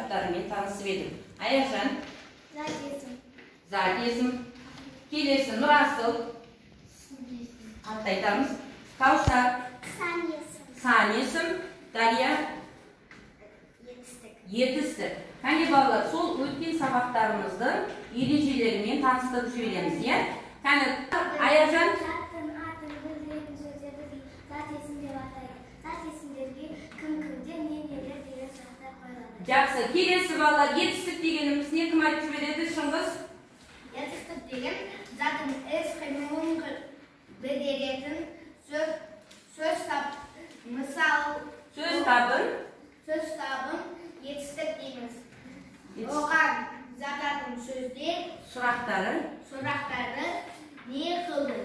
таптарымен танысып едік. Аяжан. Зат есім. Зат есім. Келесі Нұрасыл. Қатты айтамыз. Каусар. Сан есім. Сан есім. Дария. Етістік. Етістік. Кәне балалар, сол өткен сабақтарымыздың ережелерімен таныстырып жібереміз, иә? Кәне, Аяжан. Заттың атын білдіретін сөздерді зат есім деп атайды. Зат есімдерге кім кімдер, не нелер деген сұрақтар қойылады. Жақсы. Келесі балалар, етістік дегеніміз не, кім айтып жібереді? Шыңғыс. Етістік деген заттың іс қимылын білдіретін сөз тап, мысал сөз табын. Сөз табын етістік дейміз. Оған жататын сөздер сұрақтары не қылды,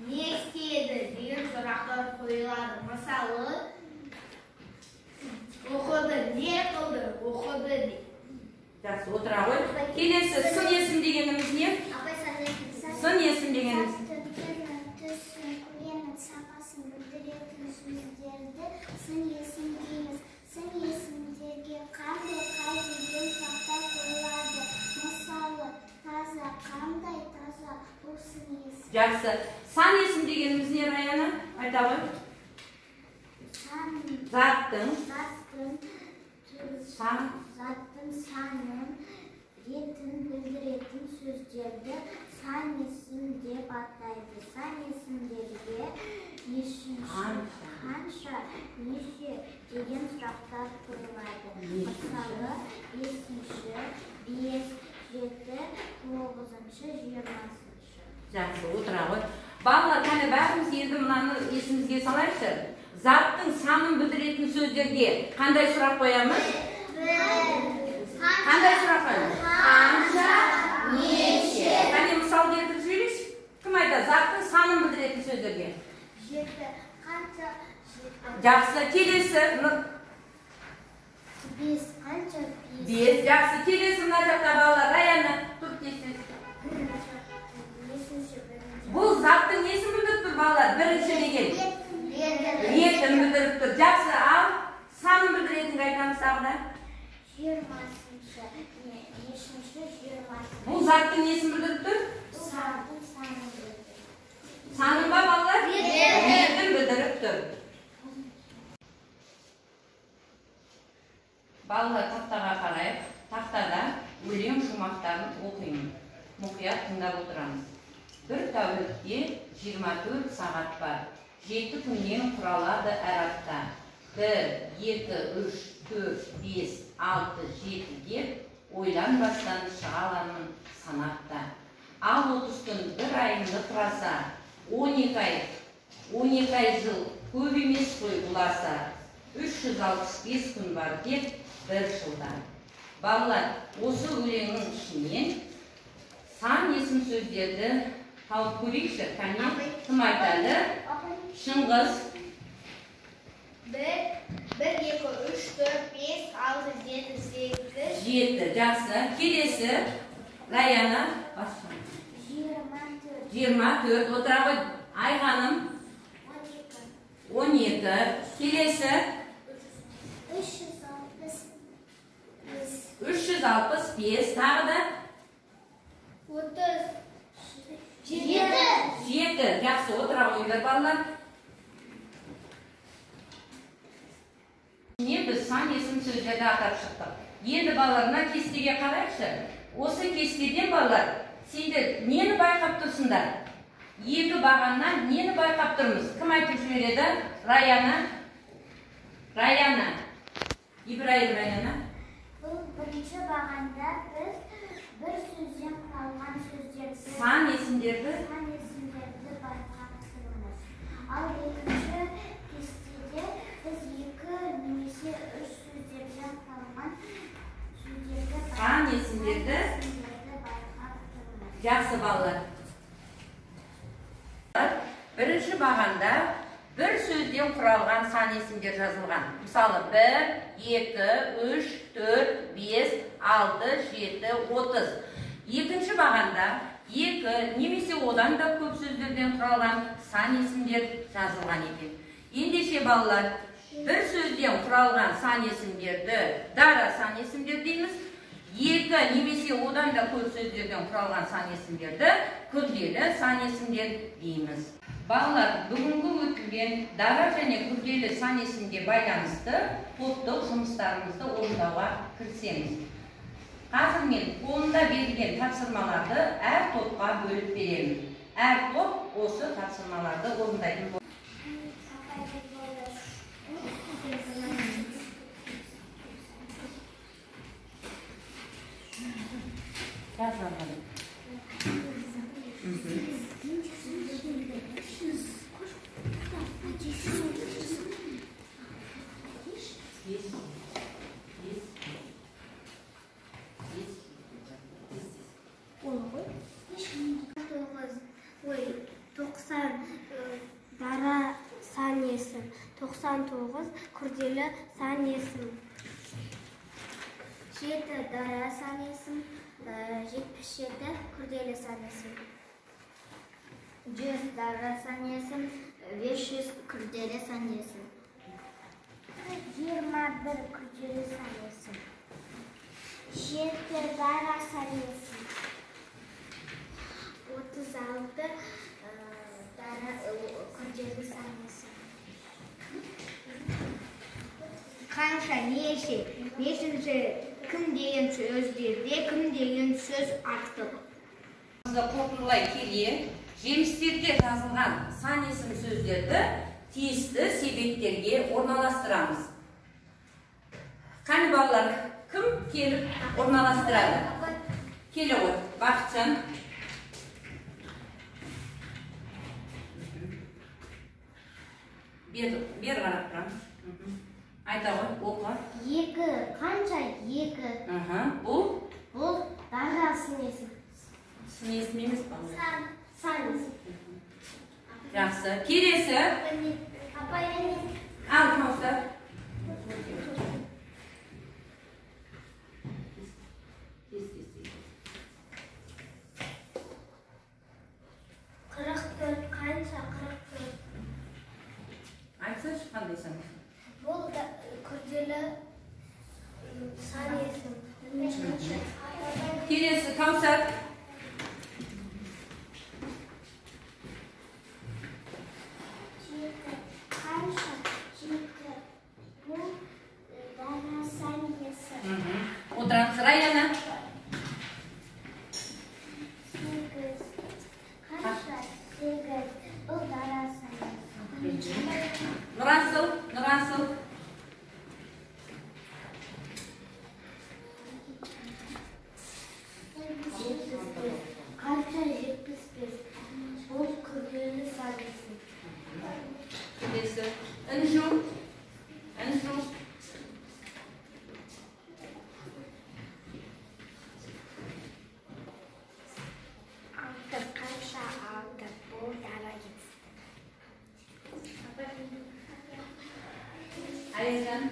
не істеді деген сұрақтар қойылады. Мысалы, оқыды, не қылды, оқыды. Жақсы, отыра ғой. Келесі сын есім дегеніміз не? Сын есім дегеніміз. Түсін, көлемін, сапасын білдіретін сөздерді сын есім дейміз. Сын есімдерге қандай, қай деген сұрақтар қойылады. Мысалы, таза, қандай таза, бұл сын есім. Жақсы. Сан есім дегеніміз не, Раяна? Айта ғой. Сан заттың заттың санын, ретін білдіретін сөздерді сан есім деп атайды. Сан есімдерге нешінші, қанша, неше деген сұрақтар қойылады. Мысалы, 5-ші, 5, 7, 9-шы, 20-шы. Жақсы, отыра ғой. Балалар, кәне бәріміз енді мынаны есімізге салайықшы. Заттың санын білдіретін сөздерге қандай сұрақ қоямыз? Қандай сұрақ қоямыз? Қанша, неше. Қане мысал келтіріп жіберейікші. Кім айтады? Заттың санын білдіретін сөздерге. 7, қанша, 7. Жақсы, келесі. 5, қанша, 5. 5, жақсы, келесі мына жақта балалар. Раяна, тұр тез-тез. Бұл заттың несін білдіріп тұр балалар? Бірінші деген. Ретін білдіріп тұр. Жақсы, ал санын білдіретінге айтамыз тағы да. 20-шы, нешінші, 20-шы. Бұл заттың несін білдіріп тұр? Заттың санын білдіріп. Санын ба балалар? Ретін білдіріп тұр. Балалар, тақтаға қарайық. Тақтада өлең шумақтарын оқимын. Мұқият тыңдап отырамыз. Бір тәулікте 24 сағат бар. 7 күннен құралады әр апта. 1, 2, 3, 4, 5, 6, 7 деп ойланбастан шыға аламын санапта. Ал 30 күн бір айымды құраса, 12 ай жыл көп емес қой бұласа, 365 күн бар деп бір жылда. Балалар, осы өлеңнің ішінен сан есім сөздерді тауып көрейікші. Кәне, кім айтады? Шыңғыс. 1, 2, 3, 4, 5, 6, 7, 8. 7, жақсы. Келесі, Раяна. 24. 24, отыра ғой. Айғаным. 12. 12. Келесі. 365. 365, тағы да. 37. 7. Жақсы, отыра қойыңдар балалар. Не, біз сан есім сөздерді атап шықтық. Енді балалар, мына кестеге қарайықшы. Осы кестеден балалар, сендер нені байқап тұрсыңдар? Екі бағаннан нені байқап тұрмыз? Кім айтып жібереді? Раяна. Раяна. Ибраим, Раяна. Бұл бірінші бағанда біз бір сөзден құралған сөздерді, сан есімдерді байқап тұрмыз. Ал екінші кестеде біз 2 немесе 3 сөздерден құралған сөздерді, сан есімдерді байқап тұрмыз. Жақсы балалар. Бірінші бағанда бір сөзден құралған сан есімдер жазылған. Мысалы, 1, 2, 3, 4, 5, 6, 7, 30. Екінші бағанда 2 немесе одан да көп сөздерден құралған сан есімдер жазылған екен. Ендеше балалар, Бір сөзден құралған сан есімдерді дара сан есімдер дейміз. Екі немесе одан да көп сөздерден құралған сан есімдерді күрделі сан есімдер дейміз. Балалар, бүгінгі өтілген дара және күрделі сан есімге байланысты топтық жұмыстарымызды орындауға кірісеміз. Қазір мен қолымда берілген тапсырмаларды әр топқа бөліп беремін. Әр топ осы тапсырмаларды орындайтын болады. Тоқсан дара сан есім, 99 күрделі сан есім, 7 дара сан есім, 77 күрделі сан есім, 100 дара сан есім, 500 күрделі сан есім, 21 күрделі сан есім, 7 дара сан есім, 36 күрделі сан есім. Қанша, неше, нешінші, кім деген сөздерде кім деген сөз артық. Қорытындылай келе, жемістерге жазылған сан есім сөздерді тиісті себеттерге орналастырамыз. Қане балалар, кім келіп орналастырады? Келе ғой, Бақытжан. Бер қарап тұрамыз. Айта ғой, оқы. 2, қанша 2? Бұл? Бұл дара сан есім. Сан есім емес па? Сан есім. Жақсы. Келесі. Ал, Кәусар. Қырық төрт, қанша 44? Айтсайшы, қандай сан есім? Бұл күрделі сан есім. Келесі, Кәусар. 7, қанша 7? Бұл дара сан есім. Отырамыз, Раяна. 8, қанша 8? Бұл дара сан есім. Нұрасыл, Нұрасыл. 75, қанша 75? Бұл күрделі сан есім. Келесі. Інжу. Інжу. 6, қанша 6? Бұл дара есім. Аяжан.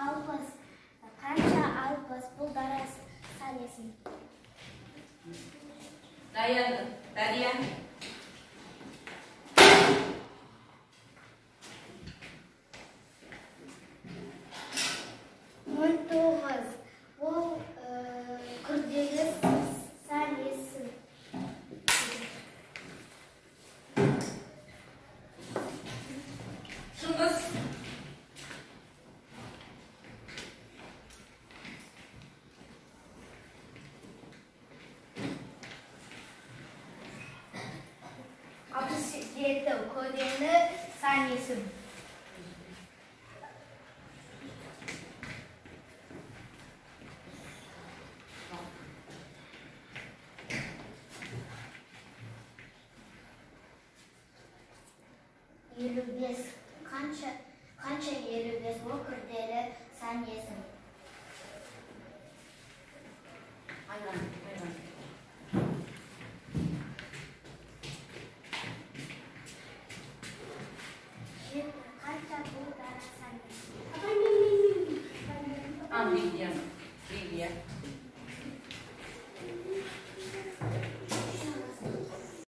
60, қанша 60? Бұл дара сан есім. Дария. 19, бұл күрделі сан есім. Шыңғыс. 67 күрделі сан есім. 55, қанша 55? Бұл күрделі сан есім.